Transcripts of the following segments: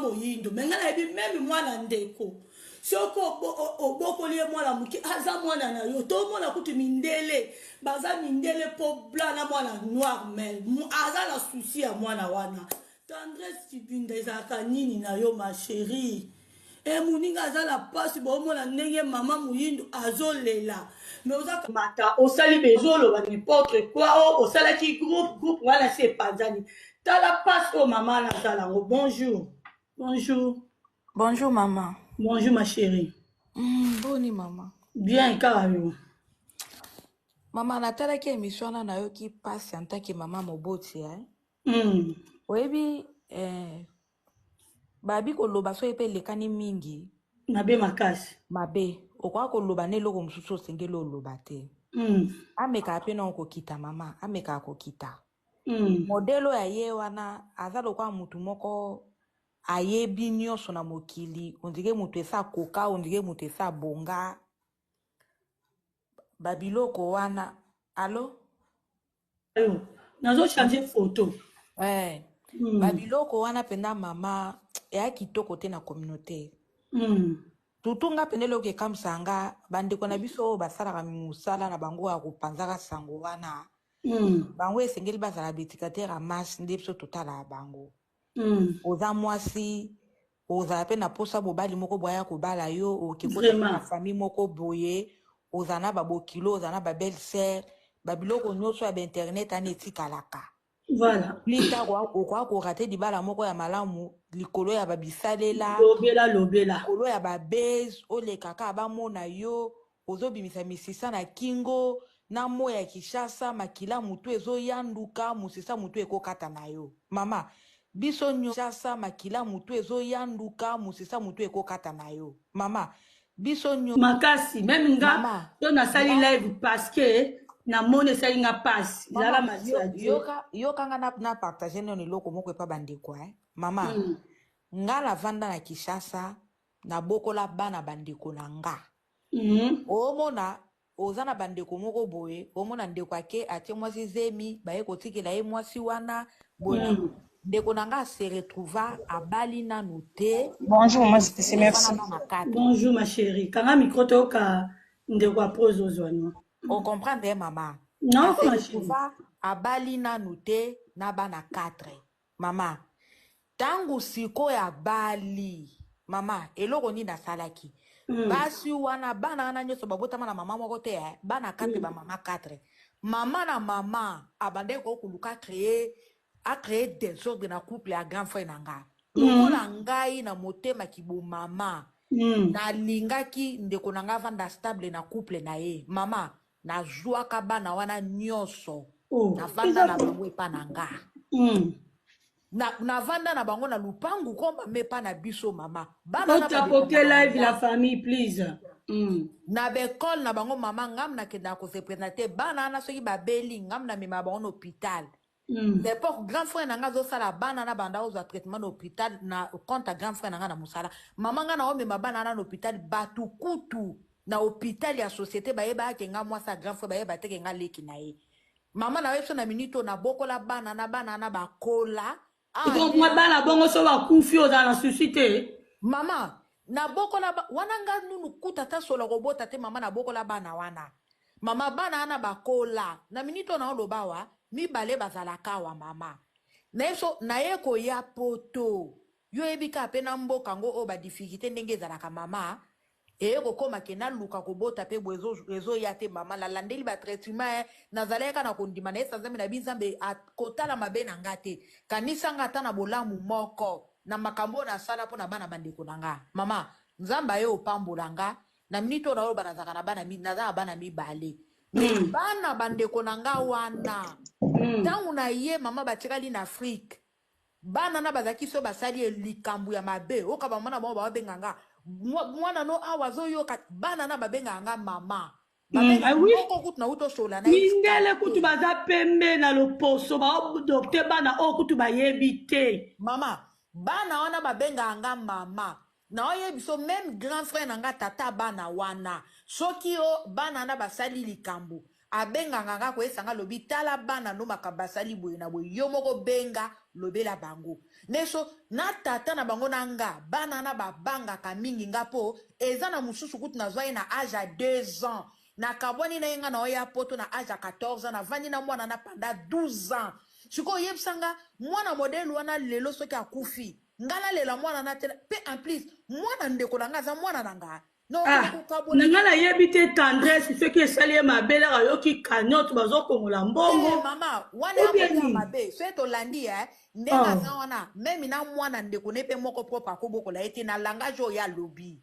Moyindo, mais ngai nayebi même mwana ndeko, soki obokoli ye mwana moke, aza mwana na yo. Tomona kutu mindele, baza mindele mpo blanc na mwana noir, mais aza na souci ya mwana wana. Tendresse Kibinda, ezalaka nini na yo, ma chérie? E moninga aza na mpasi, boomona ndenge mama moyindo azolela, mais oza mata, osali bezoloba n'importe quoi. O osalaki groupe wana, si epanzani. Tala mpasi oyo mama wana azala yango. Bonjour, bonjour. Bonjour maman. Bonjour, ma chérie. Boni maman? Bien, kaka yo. Mama, natalaki émission wana, nayoki mpasi en tant que mama moboti, eh? Oyebi babi koloba soki mpe elekani mingi. Mabe makasi. Mabe, okoka koloba na eloko mosusu osengeli oloba te. Amekaka mpe nao kokita, mama, amekaka kokita. Modèle oyo aye wana aza lokola mutu moko ayebi nyonso na mokili, on dirait moto esa akoka, on dirait moto esa abonga babiloko wana. Alo? Ayo nazochange photo. Babiloko wana mpenza, mama, eya kitoko te na communauté. Tutu nga mpenza, eloko ekamwisa nga, bandeko na biso oyo basalaka mosala na bango ya kopanzaka sango wana, bango esengeli bazala baéducateur ya masse. Nde biso totalaka bango. Oza mwasi, ozala mpe na posa mobali moko boye aya kobala yo, oke kota mpe na famille moko boye, ozala na babokilo, ozala na babelle sœur, babiloko nyonso ya bainternet wana etikalaka. Plus tard okoka korater libala moko ya malamu likolo ya babisalela. Lobela, lobela. Likolo ya babase, olekaka, bamona yo ozobimisa misisa na kingo na moi ya Kinshasa, makila motu ezoyanduka, mosisa motu ekokata na yo. Mama, biso nyonso, makila motu ezoyanduka, mosisa motu ekokata na yo. Mama, biso nyonso. Makasi, même nga. Mama, to nasali live parce que namoni esali nga mpasi, ezala mama, masi. Yoka, yoka nga na partage nano eloko moko epa bandeko, eh. Mama, nga navanda na Kinshasa, nabokola bana bandeko na nga. Omona oza na bandeko moko boye, omona ndeko ake atie mwasi zemi, baye kotikela ye mwasi wana boye na boye. Ndeko na nga ase retrouva abali nanu te. Bonjour, maman Sisi, aza na merci. bana 4. Bonjour, ma chérie, kanga micro, toyoka ndeko apres ozwa no. Ocomprendre ye, mama? Non, ase ma chérie. retrouva abali nanu te na bana 4. Mama, ntango sikoyo abali, mama, eloko nini asalaki? Basi wana, bana wana nyonso babotama na mama moko te, eh? Bana 4, bamama 4, mama na mama abandaki kokoluka créer, acréer désordre na couple ya grand frère na nga. Lokola ngai na motema kibomama, nalingaki ndeko na nga avanda stable na couple na ye, mama, nazwaka bana wana nyonso. Oh. Navanda na bango epa na nga. Navanda na bango na lupangu komba me epa na biso, mama, bana na Otapote badépendaka na live, la nga. famille, please. Na baekole na bango, mama, ngam nakendaka kose présenter bana wana. Soki babeli, ngam namemaka bango na hôpital. L'époque grand frère na nga azosala, bana na banda ozwa traitement na hôpital na compte ya grand frère na nga na mosala. Mama, nga na omema bana wana na hôpital, bato kutu na hôpital ya société bayebaka ke nga mwasi ya grand frère, bayeba te ke nga leki na ye. Mama, na biso na minute oyo nabokola bana na bana na bakola awa. Donc nde mwa bana bongo, so bakufi, ozala na souci te? Mama, nabokola wana nga nunu kuta ata solo kobota te. Mama, nabokola bana wana. Mama, bana wana bakola na minute oyo naoloba awa, mibale bazalaka awa. Mama, naye so naye koya poto, yo oyebi kaka mpe na mboka yango oyo badifficulté ndenge ezalaka. Mama, eye kokóma ke naluka kobota mpe boye ezoya te. Mama, nalandeli batraitement, nazalaki kaka na kondima na yesa Nzambe na bi Nzambe kotala mabe na nga te, kanisa nga ata na bolamu moko na makambo oyo nasala mpo na bana bandeko na nga. Mama, Nzambe aye opambola nga na minute oyo naoloba, nazalaka na bana naza na bana mibale, mais bana bandeko na nga wana, ntango na ye, mama, batikali na Afrique. Bana na bazalaki so basali likambo ya mabe, oyoka bamama na bango bababenga nga mwana no awa azoyoka. Bana na babengaka nga mama. Babenga Ah oui. moko kutu nauti osola na ye. Mindele kutu baza pembe na loposo, baadopte bana oyo kutu bayebi te. Mama, bana wana babengaka nga mama. Naoyebi biso, même grand frère na nga, tata bana wana, soki o bana wana basali likambo, abengaka nga koyesa nga, alobi: "Tala bana no, makambo basali boye na boye, yo moko benga." Lobela bango neso na tata na bango na nga. Bana na babangaka mingi nga, mpo eza na mosusu kutu nazwa ye na âge ya 2 ans, nakabwani na ye, nga na oya Poto na âge ya 14 ans, navandi na mwana na pendant 12 ans. Sikoyo oyebisa nga, mwana modèle wana lelo soki akufi, nga nalela mwana na te? Mpe en plus mwana ndeko na nga aza mwana na nga. Ah, na ngai nayebi te. Tendresse soki esali ye mabe, laka ayoki cagnotte, bazokongola mbongo. Eh, mama wana ya mabe, soki tolandi ye ndenge aza wana, même na mwana ndeko ne mpe moko propre akobokola ye te na langage oyo alobi.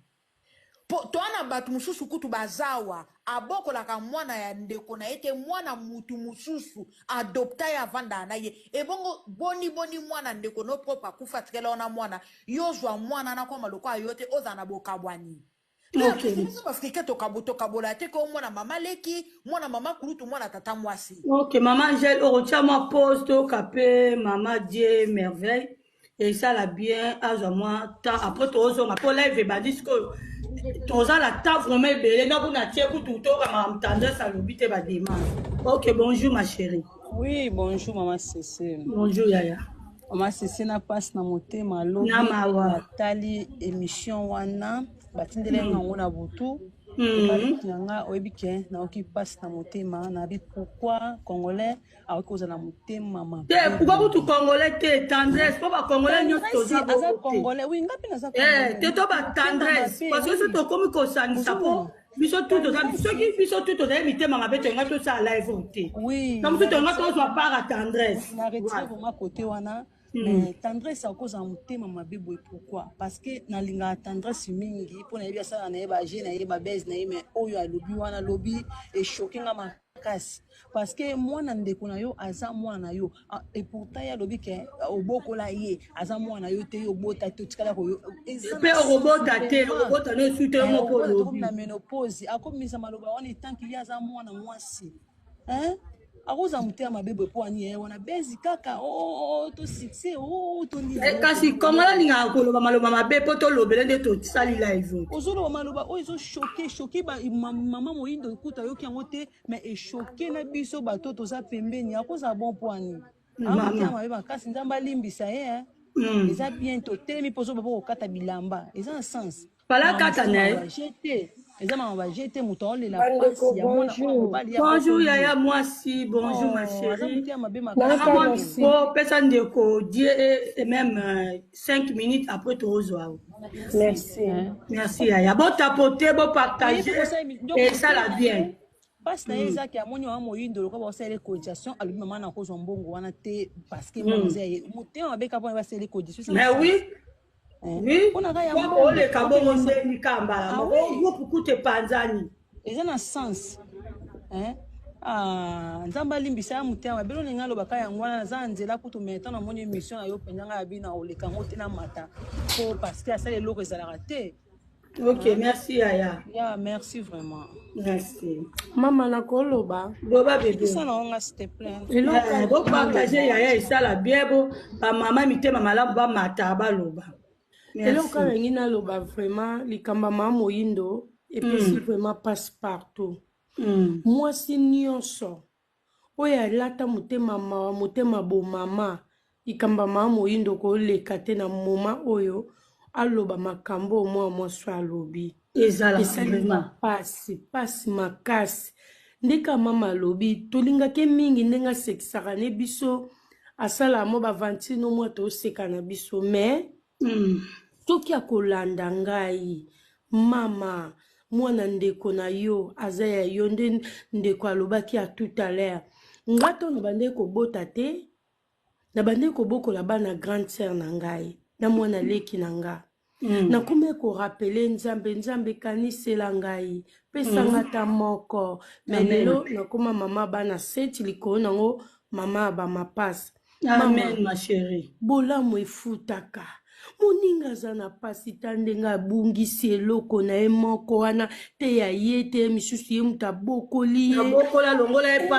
Po toa na bato mosusu kutu bazawa, abokolaka mwana ya ndeko na ye te, mwana mutu mosusu adopta ye, avandaka na ye. Ebongo boni boni mwana ndeko no propre akufa, atikela wana mwana, yo zwa mwana na koma lokola yo te, ozala na bokabwani. Biso baafricain tokabola te, ko mwana mama leki, mwana mama kulutu, mwana tata mwasi. Ok, mama Angèle, okotia mwa pause, toyoka mpe mama Die Merveille, esala bien, azwa mwa temps, après tozonga, mpo live ebandi sikoyo, toza na temps vraiment ebele. Nga kuna tie kutu toyoka makambo Tendresse alobi te, bademande. Ok, bonjour ma chérie. Oui, bonjour mama Cécile. Bonjour yaya. Mama Cécile, na mpasi na motema lobi Na mawa. Natali émission wana batindeli nga yango na butu. Na nga oyebi ke nayoki mpasi na motema. Nayebi pourquoi congolais akoki kozala na motema mabe. Te, pourquoi kutu congolais te, Tendresse, mpo bacongolais nyonso toza aza bongo te. Congolais, oui, nga mpe naza. Eh, te, to batendresse, parce que so tokomi kosangisa, mpo biso tu toza, soki biso tu tozali mitema mabe, tolinga tosala live oyo te. Na mosusu tolinga tozwa part ya Tendresse. Na retire vraiment côté wana. Mais Tendresse akozala motema mabe boye pourquoi? Parce que nalingaka Tendresse mingi, mpo nayebi asala na ye baje na ye babese na ye, mais oyo alobi wana, alobi echoquer nga makasi, parce que mwana ndeko na yo aza mwana na yo. Ah, et pourtant ye alobi ke obokola ye, aza mwana na yo te, yo obota te, otikala koyo. Mpe okobota te, okobota no esu te, moko olobi. Na ménopause akomisa maloba wana, etanke ye aza mwana mwasi, hein? Akozala motema mabe boye mpo ani ye wana bezi kaka to succès to nini? Kasi kongola alingaka koloba maloba mabe mpo tolobele nde tosali live. Ozoloba maloba oyo ezochoquer, choquer mama Moyindo kuta ayoki yango te, mais echoquer na biso bato toza pembeni. Akozala bon mpo ani motema mabe makasi. Nzambe alimbisa ye. Eza bien, totelemi mpo ozoba mpo kokata bilamba eza na sens. Pala kata na ye. Te, eza mama baje te, moto aolela pasi ya mwana mobali. Bonjour yaya mwasi, bonjour ma chérie. Mwa pesa ndeko Die et même 5 minutes, après tozwa. Merci. Merci yaya, botapote, bopartage, esala bien. Mpasi na ye ezaki amoni mama Moyindo lokola baosalela cotisation, alobi mama na kozwa mbongo wana te, parce que mwana eza ye. Motema mabe kaka mpona basalela cotisation. Mais oui, oleka bongo nde likambala moko, groupe kutu epanzani. Eza na sens. Nzambe alimbisa ya motema mabe. Olinga alobaka yango wana, naza na nzela kutu, mais ntango namoni émission na yo mpenza, ngai abi na oleka yango te, namata po parce que asala eloko ezalaka te. Ok, merci yaya. Ya, merci vraiment. Merci. Mama, nakoloba. Loba bébé. Kisala onga, s'il te plaît. Bopartage yaya, esala bien, bo bamama mitema malamu bamata baloba. Eloko nalingi naloba vraiment, likambo ya mama Moyindo epesi vraiment passe partout. Mwasi nyonso oyo alata motema mawa, motema bomama, likambo ya mama Moyindo koleka te na moma oyo aloba makambo oyo mwana mwasi oyo alobi. Ezala esalinga pasi, pasi makasi. Ndeka mama alobi, tolingaki mingi ndenge asekisaka ne biso, asalaka mo bavantino mwa toseka na biso, mais soki akolanda ngai, mama, mwana ndeko na yo aza ya yo nde. Ndeko alobaki ya tout à l'heure, nga to na bandeki kobota te, na bandeki kobokola bana grande sœur na ngai na mwana leki na nga. Nakomi korappeler Nzambe: Nzambe, kanisela ngai, pesanga ata moko. Mais lelo nakóma mama bana seti, likolo nango mama ya bamapasi. Amen, ma chérie. Bolamu efutaka. Moninga aza na pasi, ta ndenge abungisi eloko na ye moko wana te, ya ye te, misusu ye moto abokoli ye. Abokola, longola ye.